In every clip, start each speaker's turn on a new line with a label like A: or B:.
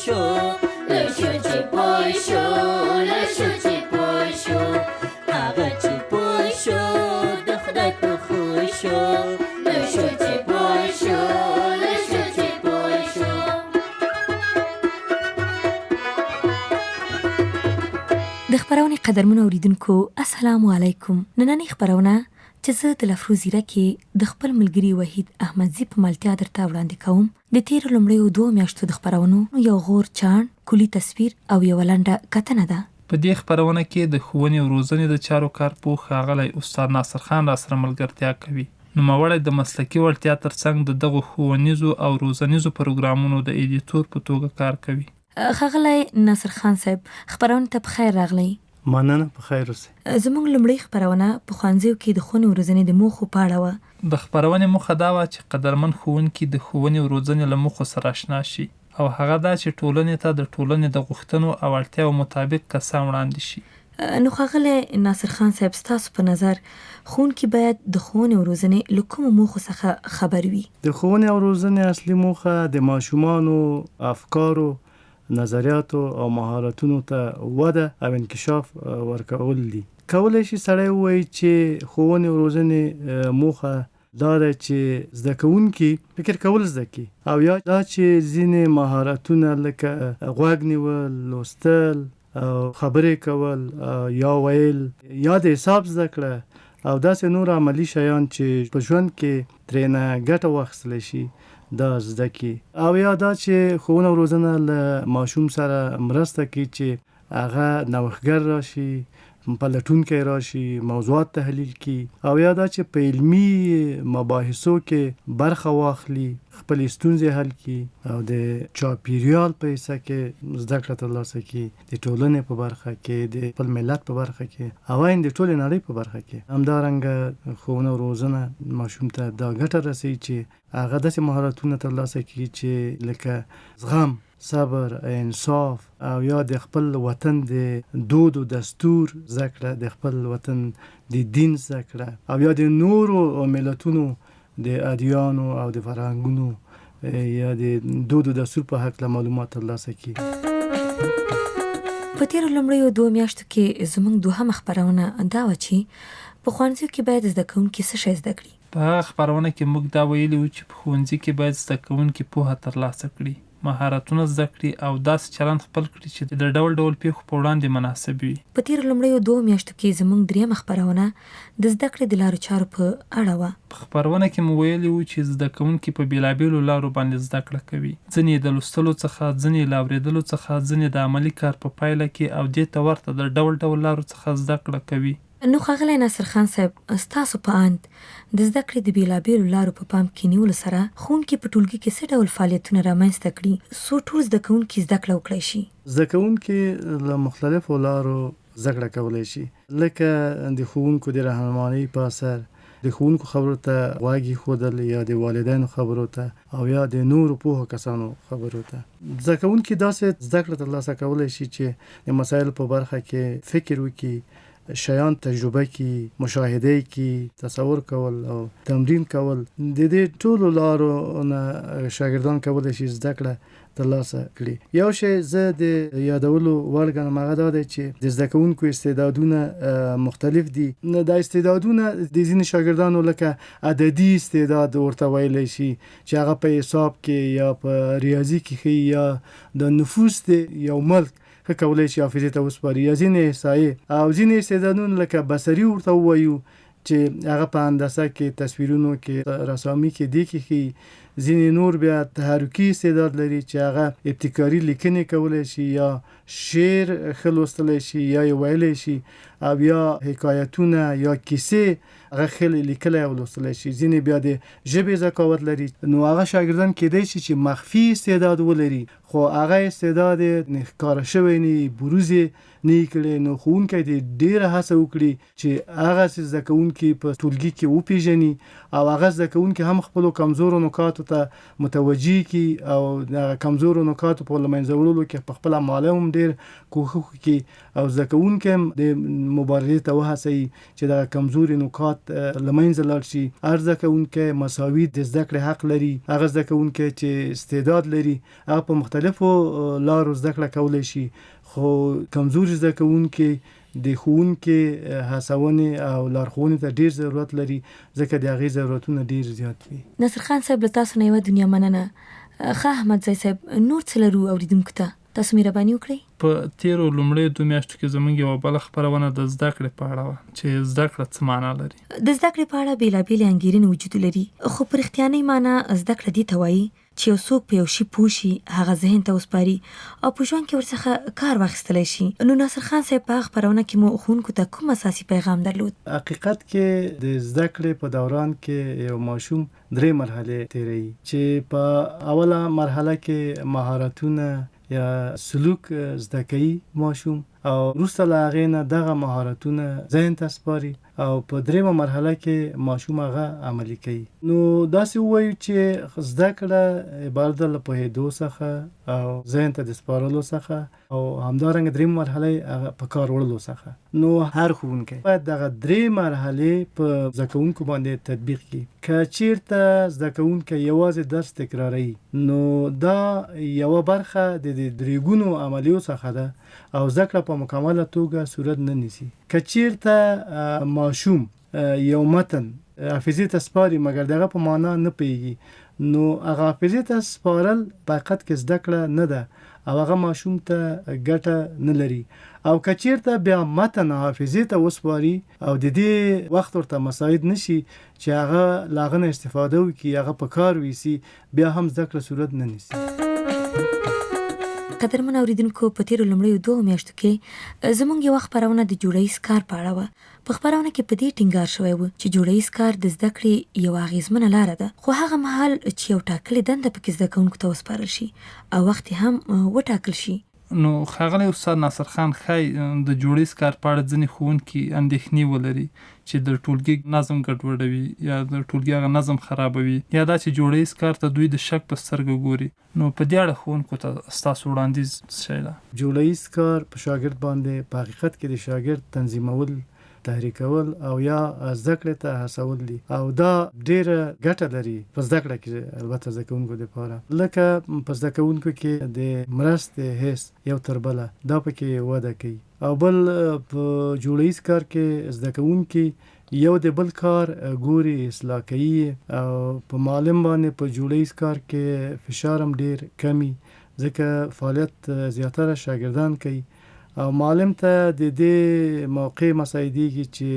A: شو، لږ شو چې پوه شو، لږ شو چې پوه شو، هغه چې پوه شو د خدای په خوی شو، لږ شو چې پوه شو، لږ شو چې پوه شو.
B: د خپرونې قدرمنو اوریدونکو، السلام علیکم. نننۍ خپرونه چې زه د لفرو زیرکې د خپل ملګري وحید احمدزي په ملتیا درته وړاندې کوم، د تېرو لومړیو 2 میاشتو د خپرونو یو غور چاڼ، کلي تصویر او یوه لنډه کتنه ده.
C: په دې خپرونه کې د ښوونې او روزنې د چارو کارپوه ښاغلی استاد ناصر خان راسره ملګرتیا کوي. نوموړی د مسلکي وړتیا ترڅنګ د دغو ښوونیزو او روزنیزو پروګرامونو د ایدیتور په توګه کار کوي.
B: ښاغلی ناصر خان صاحب، خپرونې ته په خیر راغلی.
D: مننه، په خیر اوسئ.
B: زموږ لومړۍ خپرونه په ښوونځیو کې د ښوونې او روزنې د موخو په اړه وه.
C: د خپرونې موخه دا وه چې قدرمن ښوونکي د ښوونې او روزنې له موخو سره اشنا شي، او هغه دا چې ټولنې ته د ټولنې د غوښتنو او اړتیاوو مطابق کسان وړاندې شي.
B: نو ښاغلی ناصر خان صاحب، ستاسو په نظر ښوونکي باید د ښوونې او روزنې له کومو موخو څخه خبر وي؟
D: د ښوونې او روزنې اصلي موخه د ماشومانو افکارو، نظریاتو او مهارتونو ته وده او انکشاف ورکول دي. کولی شي سړی ووایي چې ښوونې او روزنې موخه دا ده چې زده کوونکي فکر کول زده کړي، او یا دا چې ځینې مهارتونه لکه غوږ نیول، لوستل او خبرې کول یا ویل، یا د حساب زده کړه او داسې نور عملي شیان چې په ژوند کې ترېنه ګټه واخیستلی شي دا زده کړي، او یا دا چې ښوونه او روزنه له ماشوم سره مرسته کوي چې هغه نوښتګر راشي، پلټونکی راشي، موضوعات تحلیل کړي، او یا دا چې په علمي مباحثو کې برخه واخلي، خپلې ستونزې حل کړي او د چاپیریال په حصه کې زده کړه ترلاسه کړي، د ټولنې په برخه کې، د خپل ملت په برخه کې او عین د ټولې نړۍ په برخه کې. همدارنګه ښوونه او روزنه ماشوم ته دا ګټه رسوي چې هغه داسې مهارتونه ترلاسه کړي چې لکه زغم، صبر، انصاف او یا د خپل وطن د دود او دستور زده کړه، د خپل وطن د دین زده کړه او یا د نورو ملتونو د ادیانو او د فرهنګونو یا د دود او دستور په هکله معلومات ترلاسه کړي.
B: په تېرو لومړیو 2 میاشتو کې زموږ دوهمه خپرونه دا وه چې په ښوونځیو کې باید زده کوونکي څه شی زده کړي.
C: په هغه خپرونه کې موږ دا ویلي وو چې په ښوونځي کې باید زده کوونکي پوهه ترلاسه کړي، مهارتونه زده کړي او داسې چلند خپل کړي چې د ډول ډول پېښو په وړاندې مناسب وي.
B: په تېرو لومړیو 2 میاشتو کې زموږ درېیمه خپرونه د زده کړې د لارو چارو په اړه وه.
C: په خپرونه کې مو ویلي وو چې زده کوونکي په بېلابېلو لارو باندې زده کړه کوي، ځینې یې د لوستلو څخه، ځینې یې له اورېدلو څخه، ځینې د عملي کار په پایله کې او دې ته ورته د ډول ډول لارو څخه زده کړه کوي.
B: نو ښاغلی ناصر خان صاحب، ستاسو په اند د زده کړې د بېلابېلو لارو په پام کې نیولو سره ښوونکي په ټولګي کې څه ډول فعالیتونه رامنځته کړي څو ټول زده کوونکي زده کړه وکړای شي؟
D: زده کوونکي له مختلفو لارو زده کړه کولی شي، لکه د ښوونکو د رهنمایۍ په اثر، د ښوونکو خبرو ته غوږ ایښودل یا د والدینو خبرو ته او یا د نورو پوهو کسانو خبرو ته. زده کوونکي داسې زده کړه ترلاسه کولی شي چې د مسایلو په برخه کې فکر وکړي، شیان تجربه کړي، مشاهده یې کړي، تصور کول او تمرین کول. د دې ټولو لارو نه شاګردان کولی شي زده کړه ترلاسه کړي. یو شی زه د یادولو وړ ګڼم، هغه دا دی چې د زده کوونکو استعدادونه مختلف دي. دا استعدادونه د ځینې شاګردانو لکه عددي استعداد ورته ویلی شي چې هغه په حساب کې یا په ریاضي کې ښه یا د نفوس د یو ملک ښه کولی شي حافظې ته وسپاري، یا ځینې احصایې او ځینې استعدادونه لکه بصري ورته ووایو چې هغه په هندسه کې، تصویرونو کې، رسامي کې، دې کې ښيي. ځینې نور بیا تحرکي استعداد لري چې هغه ابتکاري لیکنې کولی شي یا شعر ښه لوستلی شي یا یې ویلی شي او یا حکایتونه یا کیسې هغه ښه لیکلی او لوستلی شي. ځینې بیا د ژبې ذکاوت لري. نو هغه شاګردان کیدای شي چې مخفي استعداد ولري خو هغه استعداد یې ښکاره شوی نه وي، بروز یې نه وي کړی. نو ښوونکی دې ډېره هڅه وکړي چې هغه زده کوونکي په ټولګي کې وپېژني او هغه زده کوونکي هم خپلو کمزورو نکاتو نکاتو ته متوجه کړي او د هغه کمزورو نکاتو په له منځه وړلو کې په خپله معلم هم ډېر کوښښ وکړي او زده کوونکی هم دې مبارزې ته وهڅوي چې دغه کمزوري نکات له منځه لاړ شي. هر زده کوونکی مساوي د زده کړې حق لري، هغه زده کوونکی چې استعداد لري هغه په مختلفو لارو زده کړه کولی شي، خو کمزوري زده کوونکي د ښوونکي هڅونې او لارښوونې ته ډېر ضرورت لري، ځکه د هغې ضرورتونه ډېر زیات وي.
B: ناصر خان صاحب له تاسو نه یوه دنیا مننه. ښه احمدزی صاحب نور څه لرو اوریدونکو ته؟ تاسو مهرباني وکړئ.
C: په تېرو لومړیو دوو میاشتو کې زموږ یوه بله خپرونه د زده کړې په اړه وه چې زده کړه څه معنا لري؟
B: د زده کړې په اړه بېلابېلې انګېرنې وجود لري، خو په رښتیانۍ معنا زده کړه دې ته وايي چې یو څوک په یو شي پوه شي، هغه ذهن ته وسپاري او په ژوند کې ورڅخه کار واخیستلای شي. نو ناصر خان صاحب په هغه خپرونه کې مو ښوونکو ته کوم اساسي پیغام درلود؟
D: حقیقت کې د زده کړې په دوران کې یو ماشوم درې مرحلې تېروي چې په اوله مرحله کې مهارتونه یا سلوک زده کوي ماشوم او وروسته له هغې نه دغه مهارتونه ذهن ته سپاري او په درېیمه مرحله کې ماشوم هغه عملي کوي. نو داسې ووایو چې زده کړه عبارت ده له پوهېدو څخه او ذهن ته د سپارلو څخه او همدارنګه درېیمه مرحله یې هغه په کار وړلو څخه. نو هر ښوونکی باید دغه درې مرحلې په زده کوونکو باندې تطبیق کړي. که چیرته زده کوونکی یوازې درس تکراروي نو دا یوه برخه د دې درېګونو عملیو څخه ده او زده کړه په مکمله توګه صورت نه نیسي. که چیرته ماشوم یو متن حافظې ته سپاري مګر د هغه په معنا نه پوهیږي نو هغه حافظې ته سپارل په حقیقت کې زده کړه نه ده او هغه ماشوم ته ګټه نه لري او که چیرته بیا متن حافظې ته وسپاري او د دې وخت ورته مساعد نه شي چې هغه له هغه نه استفاده وکړي هغه په کار ویسي بیا هم زده کړه صورت نه نیسي.
B: قدرمن اوریدونکو په تیرو لومړیو دوو میاشتو کې زموږ یوه خپرونه د جوړه ییز کار په اړه وه. په خپرونه کې په دې ټینګار شوی و چې جوړه ییز کار د زده کړې یوه اغېزمنه لاره ده، خو هغه مهال چې یو ټاکلې دنده پکې زده کوونکو ته وسپارل شي او وخت یې هم وټاکل شي.
C: نو ښاغلی استاد ناصر خان ښايي د جوړه ییز کار په اړه ځینې ښوونکي اندېښنې ولري چې د ټولګي نظم ګډوډوي یا د ټولګي هغه نظم خرابوي یا دا چې جوړه ییز کار ته دوی د شک په سترګه ګوري. نو په دې اړه ښوونکو ته ستاسو وړاندیز څه شی ده؟
D: جوړه ییز کار په شاګرد باندې په حقیقت کې د شاګرد تنظیمول، تحریکول او یا زده کړې ته هڅول دي او دا ډیره ګټه لري په زده کړه کې البته زده کوونکو لپاره لکه په زده کوونکو کې د مرستې حس یو تر بله دا پکې وده کوي او بل په جوړه ییز کار کې زده کوونکي یو د بل کار ګوري اصلاح کوي یې او په معلم باندې په جوړه ییز کار کې فشار هم ډیر کم وي ځکه فعالیت زیاتره شاګردان کوي او معلم ته د دې موقع مساعدیږي چې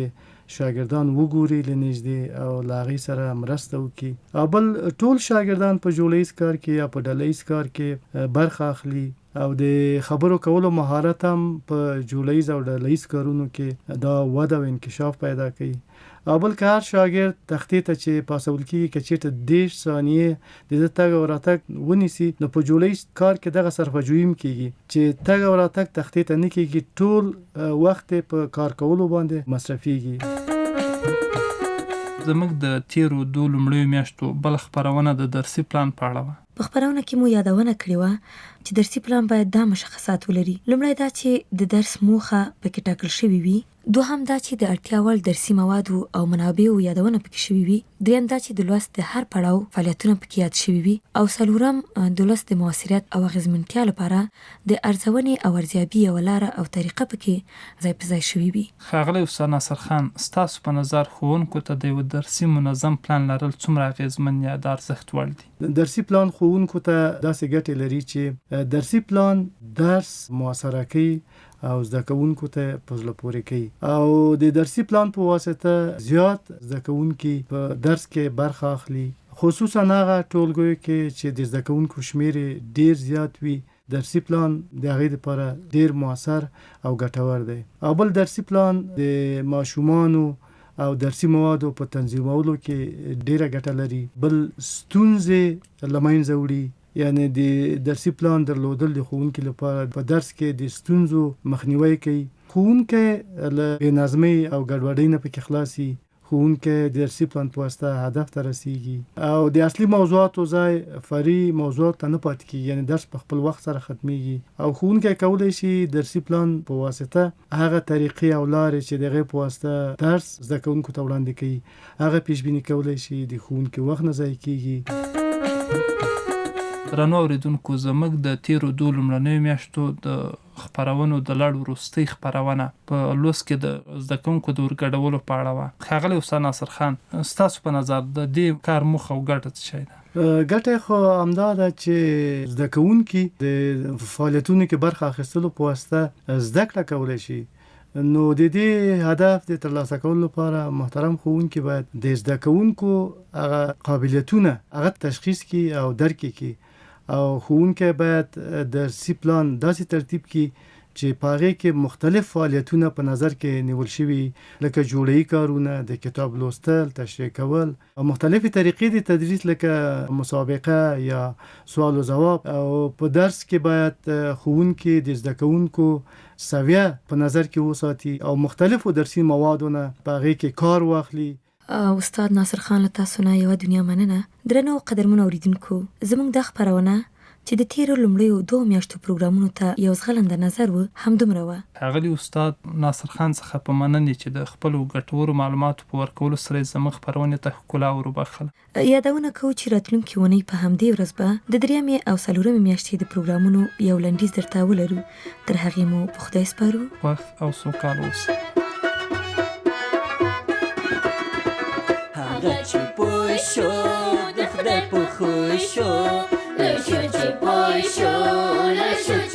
D: شاګردان وګوري له نږدې او له هغوی سره مرسته وکړي او بل ټول شاګردان په جوړه ییز کار کې یا په ډله ییز کار کې برخه اخلي او د خبرو کولو مهارت هم په جوړه ییز او ډله ییز کارونو کې دا وده او انکشاف پیدا کوي او بل که هر شاګرد تختې ته چې پاسول کېږي که چېرته 30 ثانیې د ده تګ او راتګ ونیسي نو په جوړه ییز کار کې دغه صرفه جویي هم کېږي چې تګ او راتګ تختې ته نه کېږي ټول وخت یې په کار کولو باندې مصرفېږي.
C: زموږ د تېرو دوو لومړیو میاشتو بله خپرونه د درسي پلان په اړه وه.
B: په خپرونه کې مو یادونه کړې وه چې درسي پلان باید دا مشخصات ولري، لومړی دا چې د درس موخه په کې ټاکل شوې وي، دوهم دا چې د اړتیا وړ درسي موادو او منابعو یادونه په کې شوې وي، دریم دا چې د لوست د هر پړاو فعالیتونه په کې یاد شوي وي او څلورم د لوست د موثریت او اغېزمنتیا لپاره د ارزونې او ارزیابي یوه لاره او طریقه په کې ځای په ځای شوې وي.
C: ښاغلی استاد ناصر خان، ستاسو په نظر ښوونکو ته د یوه درسي منظم پلان لرل څومره اغېزمن یا د ارزښت وړ دي؟
D: درسي پلان ښوونکو ته داسې ګټې لري چې درسي پلان درس موثره کوي او زده کوونکو ته په زړه پورې کوي او د درسي پلان په واسطه زیات زده کوونکي په درس کې برخه اخلي خصوصا هغه ټولګیو کې چې د زده کوونکو شمېر یې ډېر زیات وي درسي پلان د هغې لپاره ډېر موثر او ګټور دی او بل درسي پلان د ماشومانو او درسي موادو په تنظیمولو کې ډېره ګټه لري بل ستونزې له منځه وړي یعنې د درسي پلان درلودل د ښوونکي لپاره په درس کې د ستونزو مخنیوی کوي ښوونکی له بې نظمۍ او ګډوډۍ نه پکې خلاص وي. ښوونکی د درسي پلان په واسطه هدف ته رسیږي او د اصلي موضوعاتو ځای فرعي موضوعاتو ته نه پاتې کیږي، یعنې درس په خپل وخت سره ختمیږي او ښوونکی کولی شي درسي پلان په واسطه هغه طریقې او لارې چې د هغې په واسطه درس زده کوونکو ته وړاندې کوي هغه پیش بیني کولی شي، د ښوونکي وخت نه ضایع کیږي.
C: درنو اورېدونکو، زموږ د تېرو دوو لومړنیو میاشتو د خپرونو د لړ وروستۍ خپرونه په لوست کې د زده کوونکو د ورګډولو په اړه وه. ښاغلی استاد ناصر خان، ستاسو په نظر د دې کار موخه او ګټه څه شی ده؟
D: ګټه یې خو همدا ده چې زده کوونکي د فعالیتونو کې برخه اخیستلو په واسطه زده کړه کولی شي. نو د دې هدف د ترلاسه کولو لپاره محترم ښوونکي باید د زده کوونکو هغه قابلیتونه هغه تشخیص کړي او درک یې کړي او ښوونکی باید درسي پلان داسې ترتیب کړي چې په هغې کې مختلف فعالیتونه په نظر کې نیول شوي لکه جوړهیي کارونه، د کتاب لوستل، تشریح کول او مختلفې طریقې د تدریس لکه مسابقه یا سوال و ځواب او په درس کې باید ښوونکي د زده کوونکو سویه په نظر کې وساتي او مختلفو درسي موادو نه په هغې کې کار واخلي.
B: استاد ناصر خان له تاسو نه یوه دنیا مننه. درنو او قدرمنو اوریدونکو، زموږ دا خپرونه چې د تیرو لومړیو دوو میاشتو پروګرامونو ته یو ځغلنده نظر و، همدومره وه.
C: ښاغلي استاد ناصر خان څخه په مننې چې د خپلو ګټورو معلوماتو په ورکولو سره یې زموږ خپرونې ته ښکلا وروبخښله.
B: یادونه کوو چې راتلونکې اونۍ په همدې ورځ به د درېیمې او څلورمې میاشتې د پروګرامونو یو لنډیز درته ولرو. تر هغې مو په خدای سپارو.
C: خوښ او سوکاله اوسئ.
A: هغه چې پوه شو د خدای په خوی شو، لږ شو چې پوه شو، لږ شو.